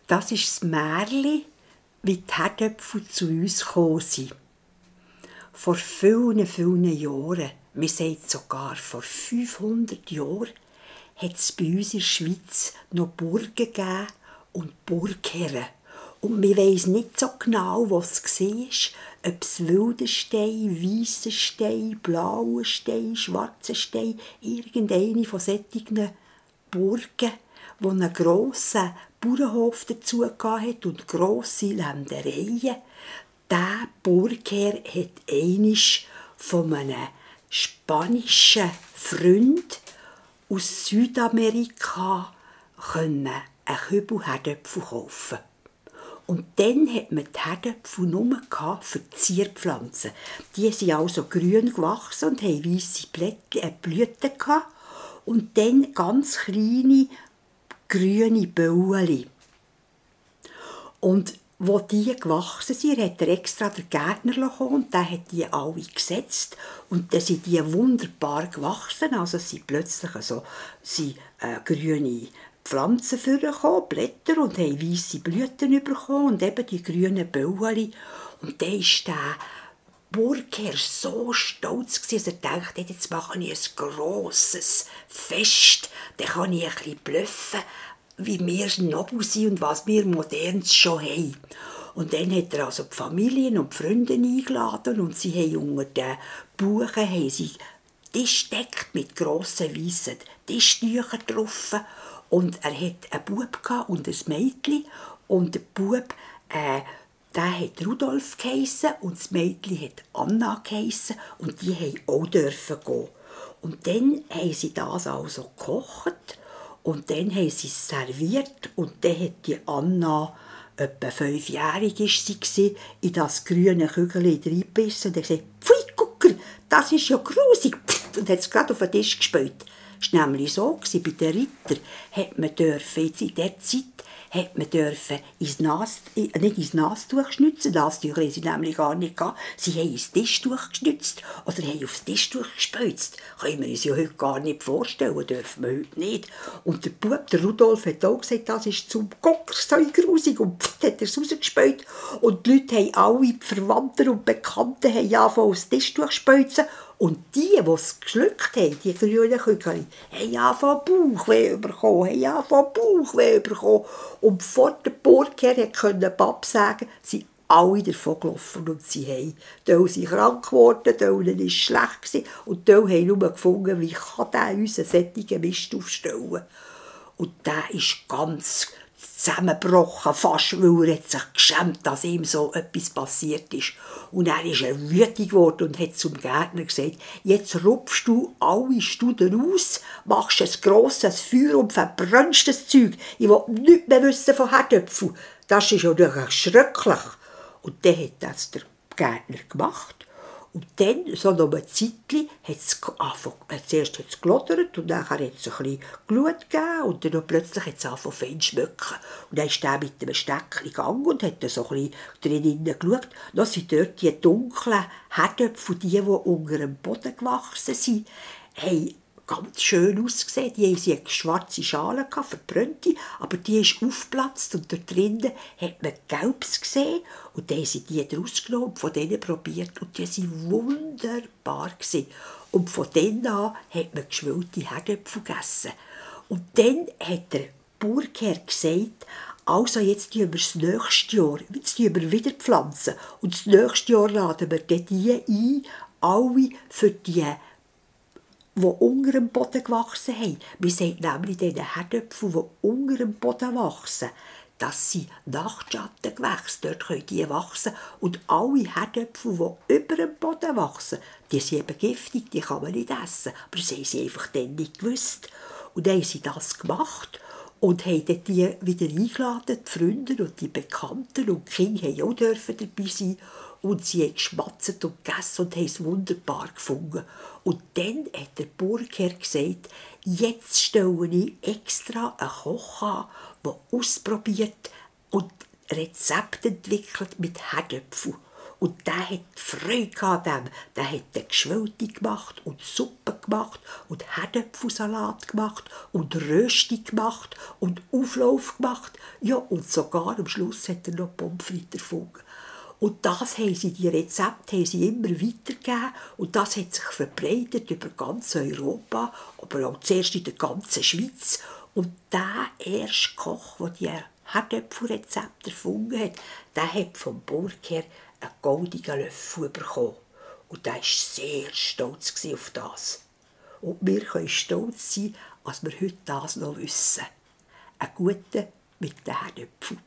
Das ist das Märchen, wie die Herdöpfel zu uns gekommen sind. Vor vielen, vielen Jahren, man sagt sogar vor 500 Jahren, hat es bei uns in der Schweiz noch Burgen gegeben und Burgherren. Und man weiss nicht so genau, was es war, ob es Wildenstein, Weissenstein, Blauenstein, Schwarzenstein, irgendeine von solchen Burgen, die einen grossen Bauernhof dazu hatte und grosse Ländereien. Dieser Burgherr hat einmal von einem spanischen Freund aus Südamerika einen Kübel Herdöpfel kaufen. Und dann hat man die Herdöpfel nur für die Zierpflanzen. Die sind also grün gewachsen und hatten weisse Blüten. Und dann ganz kleine grüne Bauen. Und wo die gewachsen sind, hat er extra den Gärtner gekommen und der hat die alle gesetzt. Und dann sind die wunderbar gewachsen. Also sind plötzlich grüne Pflanzen vorgekommen, Blätter, und haben weisse Blüten bekommen und eben die grünen Bauen. Und dann war der Burgherr so stolz, dass er dachte, jetzt mache ich ein grosses Fest, dann kann ich ein bisschen bluffen, wie wir nobel sind und was wir Modernes schon haben. Und dann hat er also die Familien und die Freunde eingeladen und sie haben unter den Buchen Tisch gedeckt mit grossen weißen Tischtüchern drauf. Und er hatte einen Bub und ein Mädchen. Und der Bub, der hat Rudolf geheissen und das Mädchen hat Anna geheissen. Und die durften auch gehen. Und dann haben sie das also gekocht. Und dann haben sie es serviert. Und dann hat die Anna, etwa 5-jährig war sie, in das grüne Kügel reingebissen und hat gesagt, «Pfui, Gucker, das ist ja grusig!» und hat es gerade auf den Tisch gespielt. Es war nämlich so, bei den Rittern hat man in der Zeit nicht ins Nastuch schnitzen. Nastücher haben sie nämlich gar nicht gehabt. Sie haben ins Tischtuch geschnitzt oder haben aufs Tischtuch gespeuzt. Können wir uns ja heute gar nicht vorstellen, dürfen wir heute nicht. Und der Bub, der Rudolf, hat auch gesagt, das ist zum Gucker so grusig. Und hat er es rausgespeut. Und die Leute haben alle, die Verwandten und Bekannten, haben angefangen aufs Tischtuch zu speuzen. Und die es geschluckt haben, die grünen Kügel, haben angefangen Bauchweh bekommen. Und bevor der Burgherr konnte Papp sagen, sind alle davon gelaufen und sie haben. Teil sind krank geworden, Teil war schlecht und Teil haben nur gefunden, wie kann der uns einen solchen Mist aufstellen. Und der ist ganz zusammengebrochen, fast, weil er sich geschämt, dass ihm so etwas passiert ist. Und er ist wütend geworden und hat zum Gärtner gesagt, jetzt rupfst du alle Studen aus, machst ein grosses Feuer und verbrennst das Zeug. Ich will nichts mehr wissen von Herdöpfeln. Das ist ja schrecklich. Und dann hat das der Gärtner gemacht. Und dann, so noch ein Zeitchen, hat es zuerst gelodert und dann hat es ein bisschen Glut gegeben und dann plötzlich hat es angefangen fein zu schmecken. Und dann ist er mit einem Steckchen gegangen und hat dann so ein bisschen drinnen geschaut. Dann sind dort die dunklen Herdöpfel, die unter dem Boden gewachsen sind, haben ganz schön ausgesehen. Die hatten eine schwarze Schale, verbrannte, aber die ist aufgeplatzt und dort drinnen hat man Gelbes gesehen. Und dann haben sie die rausgenommen und von denen probiert und die waren wunderbar. Und von denen an hat man geschwellte Herdöpfel gegessen. Und dann hat der Burgherr gesagt, also jetzt tun wir das nächste Jahr, jetzt tun wir wieder pflanzen. Und das nächste Jahr laden wir dann die ein, alle für die unter dem Boden gewachsen haben. Man sagt nämlich diesen Herdöpfeln, die unter dem Boden wachsen, das sind Nachtschattengewächse. Dort können die wachsen. Und alle Herdöpfel, die über dem Boden wachsen, die sind eben giftig, die kann man nicht essen. Aber das haben sie einfach dann nicht gewusst. Und dann haben sie das gemacht und haben dann die wieder eingeladen, die Freunde und die Bekannten und die Kinder durften auch dabei sein. Und sie haben geschmatzt und gegessen und haben es wunderbar gefunden. Und dann hat der Burgherr gesagt, jetzt stelle ich extra einen Koch an, der ausprobiert und Rezepte entwickelt mit Herdöpfeln. Und der hat Freude an dem. Der hat den Geschwälte gemacht und Suppe gemacht und Herdöpfelsalat gemacht und Rösti gemacht und Auflauf gemacht. Ja, und sogar am Schluss hat er noch Pommes frites erfunden. Und die Rezepte haben sie immer weitergegeben und das hat sich verbreitet über ganz Europa, aber auch zuerst in der ganzen Schweiz. Und der erste Koch, der die Herdöpfelrezepte erfunden hat, der hat vom Burg her einen goldenen Löffel bekommen. Und der war sehr stolz auf das. Und wir können stolz sein, dass wir heute das noch wissen. Einen guten mit den Herdöpfeln.